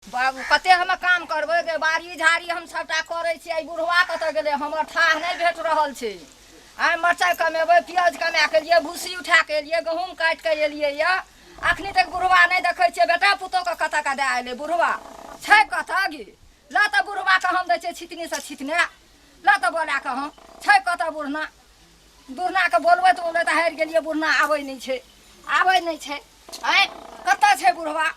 बाबू कते हम काम करबै गे, बाड़ी झाड़ी हम सबटा करै छियै। बुढ़वा कतऽ गेलै? हमर थाह नहि भेट रहल छै। आइ मरचाइ कमेबै, प्याज कमा के एलियै, भूसी उठा के एलियै, गहूँम काटि के एलियै यऽ, अखनी तक बुढ़वा नहि देखै छियै। बेटा पुतोहके कतऽ के दए एलै? बुढ़वा छै कतऽ गे? लऽ तऽ बुढ़वाके हम दै छियै छितनीसँ छितने। लऽ तऽ बोला कऽ हम छै कतऽ बुढ़ना? बुढ़नाके बोलबैत बोलबैत हारि गेलियै, बुढ़ना आबै नहि छै, आबै नहि छै। आँय, कतऽ छै बुढ़वा?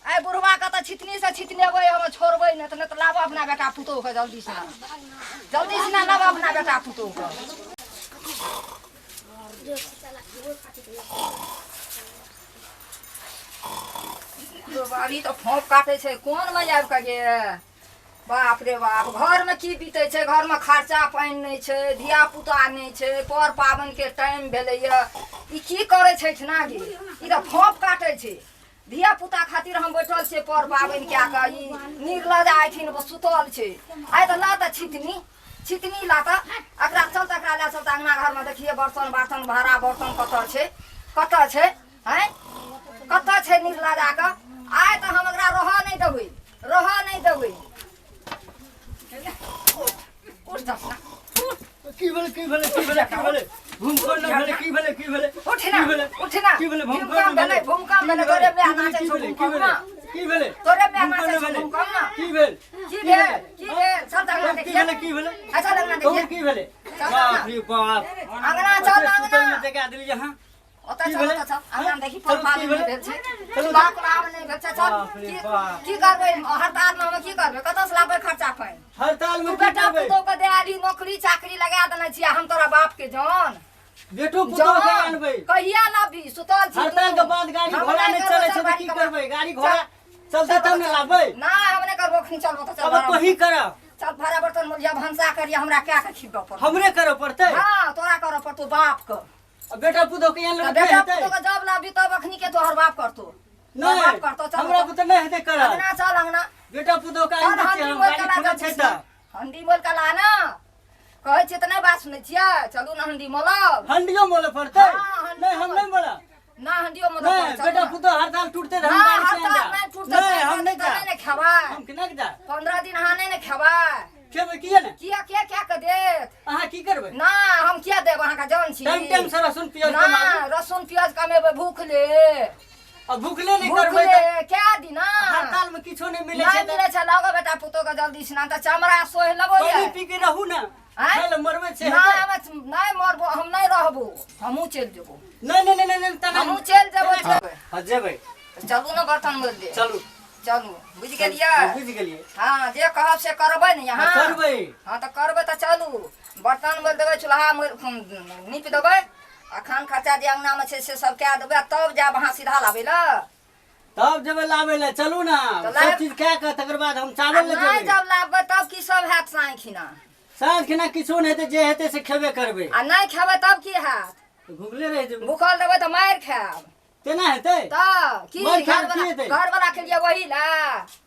आइ बुढ़वा के तऽ छितनी से छितनेबै हम, छोड़बै नहि तऽ। नहि तऽ लाबऽ अपना बेटा पुतोहु के जल्दी से, जल्दी से लाबऽ अपना बेटा पुतोहु के। अभी तऽ फोंक काटै छै कोन मे आबि कऽ गे। बाप रे बाप, घरमे की बीतै छै? घरमे खर्चा पानि नहि छै, धिया पुता नहि छै, पर पाबनिके टाइम भेलैए। ई की करै छै ना गे? ई तऽ फोंप काटै छै। धिया पुता खातिर हम बैठल छियै पर पाबनि कए कऽ, ई निर्लज एहिठिन सुतल छै। आइ तऽ ला तऽ छितनी, छितनी ला तऽ एकरा। चल तऽ एकरा लए चल तऽ अङ्गना घरमे देखियै बर्तन बार्तन, भाड़ा बर्तन कतऽ छै, कतऽ छै? आँय, कतऽ छै निर्लजाके? आइ तऽ हम एकरा रहऽ नहि देबै, रहऽ नहि देबै। उठ, उठ दसना, उठ। की भेलै? की भेलै? की भेलै? की भेलै? भूमकंप न भेलै? की भेलै? की भेलै? उठ ना। की भेलै? उठ ना। की भेलै? भूकंप भूकंप भेलै, भूकंप भेलै, तोरे माय नाचै की छौ भेलै? की भूकंप भेलै? ना। की भेलै? तोरे माय भूकंप नाचै छौ भेलै? भूकंप ना। की भेल? की भेल? की भेल? चल तऽ अङ्गना की देखिए। भेलै? की भेलै? अच्छा, अङ्गना कहू, देखिए। की भेलै? चल बाप रे बाप, अङ्गना चल, ओते सुतल अङ्गना। मे जगा देलियै अहाँ। ओतऽ की चल। भेलै? ओतऽ चल, अङ्गना देखी। पर चलू, की पाबनि भेलै? भेल छै, चलू। चूल्हा कोलाब नहि भेल छै। चल। बाप रे की बाप। की करबै हड़तालमे? हम की करबै? कतऽसँ लाबै खर्चा पानि? हड़ताल तू मे की बेटा करबै? पुतोह के दे आली, नौकरी चाकरी लगा देने छियै हम तोरा बाप के जान। बेटो पुतोह के जान अनबै। कहिया लाबी? सुतल छी हड़ताल तू। के बाद गाड़ी हम घोड़ा नहि नहि करबो, चलै चल छै तऽ बाड़ी की कमा। करबै? गाड़ी घोड़ा चलतै तब ने लाबबै। ना, हम नहि करबो अखनी। चलबो तऽ चल। अब भाड़ा तोही कर। चल, भाड़ा बर्तन मोलिया, भनसा करिया, हमरा कए के खिबऽ पड़तौ? हमरे करऽ पड़तै? हाँ, तोरा करऽ पड़तौ बाप के। आ बेटा पुतोह के आनले तऽ की बेटा हेतै? पुतोह के जब लाबी तब अखनी के तोहर बाप करतो, तोहर नहि बाप करतो। चल। हमरा पुतोह नहि हेतै करऽ। अंगना चल, अंगना। बेटा पुतोह के चल। आनि दै हंडी छियै हम, मोल गाड़ी के ला। खुलल छै तऽ हंडी मोल के ला ना। कहै छियै तऽ नहि बात सुनै छियै। चलू ने, हंडी मोलब। हंडियो मोले पड़तै? हाँ, हंडियो नहि, हम मोल। नहि मोलब। ना, हंडियो मोलब। नहि, बेटा पुतोह हड़ताल टूटते तऽ हम ना, गाड़ी से आनि हड़ताल जायब। नहि टूटतै। नहि, हम नहि नहि जायब। ने खेबै। हम केना के जायब? 15 दिन अहाँ नहि ने खेबै। खेबै किए ने? किया किया क्या के देत? अहाँ की करबै? ना, हम किया देब? अहाँके जान छी। टाइम टाइम से रसुन प्याज ना कमाबू। रसुन प्याज कमेबै भूखले? आ भूखले नहि करबै भूखले तऽ क्या दिना हड़ताल में किछो नहि मिलै नहि छै तऽ मिलै छै। लगो बेटा पुतोह के जल्दी से ना तऽ चमड़ा सोहि लेबो पानि ये। पी के रहू ने। आँय? खाय लए मरबै छै। नहि। हेतै? हम नहि मरबो, हम नहि रहबो, हमहूँ चलि जेबो। नहि नहि नहि नहि, तना हमहूँ चलि जेबो, जेबै। हँ, जेबै। चलू ने, बर्तन मोल दे। चलू। चलू, बुझि गेलियै? बुझि गेलियै। हँ, जे कहब से करबै ने यहाँ? करबै। हँ, तऽ करबै तऽ चलू, बर्तन मोल देबै, चूल्हा मोल नीप देबै, आ खान खर्चा जे अङ्गनामे छै से सब कए देबै, आ तब जायब अहाँ सीधा लाबै लए। तब जेबै लाबै लए। चलू ने। तऽ सब लाब- चीज कए कऽ तकर बाद हम आ चावल लए नहि जेबै। जब लाबबै तब की सब हैत साँझ खिना? साँझ खिना किछो नहि हेतै, जे हेतै से खेबे करबै। आ नहि खेबै तब की हैत? भुखले रहि जेबै। भूखल देबै तऽ मारि खायब। तेना हेतै? तऽ की? मारि खायब। घरवला की हेतै? घरवला के लिए वही ला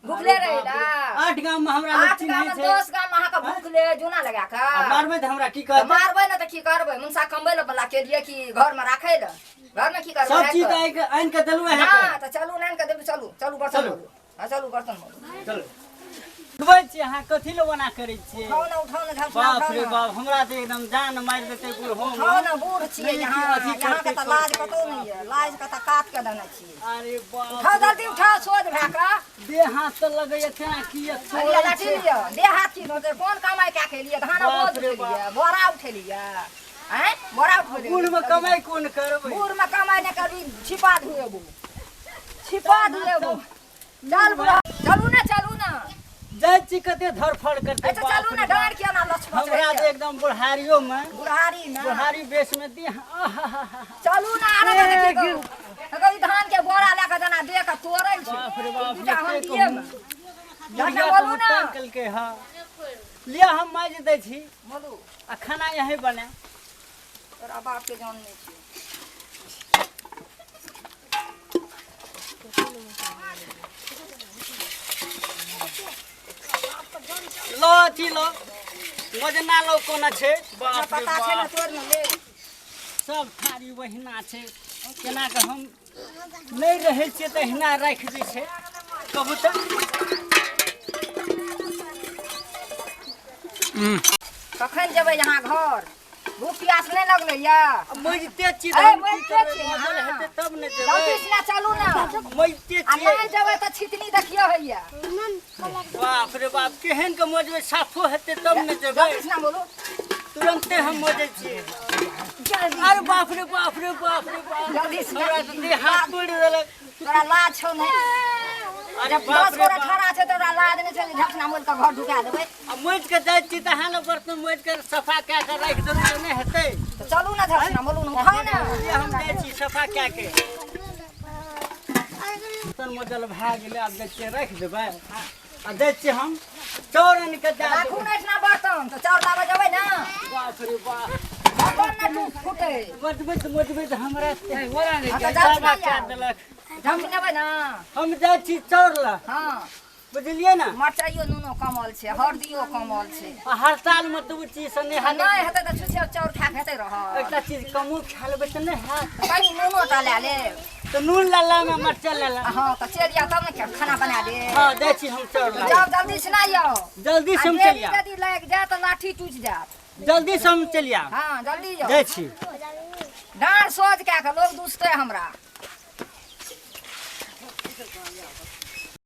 भूखले अरे रही बाप ला। रे, आठ गाम में हमरा लोग आठ चिन्है गाम छै। 10 गाम अहाँके भूखले जूना लगा आ कऽ मारबै तऽ हमरा की तऽ कहतै? मारबै ने तऽ की करबै? मुनसा कमबै लए बला के लिए कि घरमे राखै लए? घरमे की करबै सब राखि चीज कऽ? आनि कऽ आनि कऽ देलहुँ ना अहाँके। तऽ चलू, आनि कऽ देबै। चलू, चलू, बर्तन चलू। मोलू। हँ, चलू, बर्तन मोलू। चलू। उठबै छी अहाँ? कथी लए ओना करै छियै? उठाउ ने, उठाउ ने, झपना। बाप उठाउ रे ने। बाप, हमरा तऽ एकदम जान मारि देतै बुढ़ो। उठाउ ने, बूढ़ छियै। नहि, यहाँ अथी यहाँके करतै, तऽ लाज छोड़तै, कतौ नहि यऽ। लाज कतऽ कात के देने छियै। अरे बाप उठाउ। रे जल्दी उठाउ, सोझ भए कऽ। देह हाथ तऽ लगैया केना की अरे लाठी लिअ। देह हाथ की होतै? कोन कमाइ कए के एलियै? धान बाप बोझ रे उठेलियै, बोरा उठेलियै, आँय, बोरा उठेलियै। बूढ़ में कमाइ कोन करबै? बूढ़ में कमाइ नहि करबी? छिपा धुएबो, छिपा धुएबो। चल बुढ़ा, चलू ने, चलू ने। जाइ छी, कते धरफड़ करतै। अच्छा, बाप चलू रे ने। बाप। डाँर किया ना लचपच हमरा रहैए? तऽ एकदम बुढ़ारियो में बुढ़ारी में बुढ़ारी बेस में देह आहाहाहा। चलू ने, आरो ए, कते की कहू? कभी धान के बोरा लए कऽ जेना देह के तोड़ै छै। बाप रे बाप, दूटा एते हंडिये कहू। मे बुढ़िया झटना तऽ बोलू ने। तंग केलकै हँ। लिअ, हम माजि दै छी। बोलू। आ खाना यहीं बनायब। तोरा बाप के जान नहि छै। लो, अथी लो, मजना लो। कोना छै? बाप रे पता छै ने। बाप। तोड़ ने ले। सब थारी ओहिना छै। केना कऽ हम नहि रहै छियै तऽ एहिना राखि दै छै। कहू तऽ। कखन जेबै यहाँ घर? भूख प्यास नहि लगलै या? मजिते छी ए, तऽ हम की मजिते करबै? छी, मजल हाँ। हेतै तब ने जेबै। जल्दी से ना चलू ना। मजिते आ छियै। नहि जेबै तऽ छितनी देखियौ होइया। बाप रे बाप, केहन के मजबै? साफो हेतै तब ने जेबै। जल्दी से ना बोलू। तुरन्ते हम मजै छियै। अरे बाप रे बाप रे बाप रे बाप, जल्दी से। हमरा तऽ देह हाथ तोड़ि देलक। तोरा लाज छौ नहि? अरे 10 बाप रे गोरा बाप। ठड़ा छै, तोरा लाज नहि छै? झपना मोल के घर ढुका देबै। आ मजि के जाइ छी तऽ अहाँ लग बर्तन मजि के सफा कए के राखि देलहुँ तऽ नहि हेतै? तऽ चलू ने, झपना बोलू ने, उठाउ ने। ये हम जाइ छी सफा कए के। बर्तन मजल भए गेलै, आब जाइ छियै राखि देबै आ जाइ छियै हम चाउर आनि कऽ दए राखू देबै। ने एहिठिना बर्तन, तऽ चाउर लाबऽ जेबै ने। बाप रे बाप। बर्तन ने टूट फूटे। मजबैत मजबैत हमरा हाँ, तऽ जाउ साबा ने। कए देलक। झमटी लेबै ने। हम जाइ छी चाउर लए। हँ। बुझलियै ने? मरचाइयो नूनो कमल छै, हरदियो कमल छै। आ हड़ताल मे तऽ ओ चीज से नहि हैत। नहि हेतै तऽ छुछे चाउर खा के हेतै रहल? एकटा चीज कमो खा लेबै तऽ नहि हैत? कनि नूनो टा लए लेब। तऽ नून लए लेब आ मरचाइ लए लेब। हँ, तऽ चलि जाउ तब ने खाना बना देब। हँ, जाइ छी हम चाउर लए। जाउ, जल्दी से ना आउ। जल्दी से आ हम देरी चलि आयब। यदि लागि जायत तऽ लाठी टूटि जायत। जल्दी से हम चलि आयब। हँ, जल्दी जाउ। जाइ छी। डाँड़ सोझ कए कऽ, लोग दुसतै हमरा।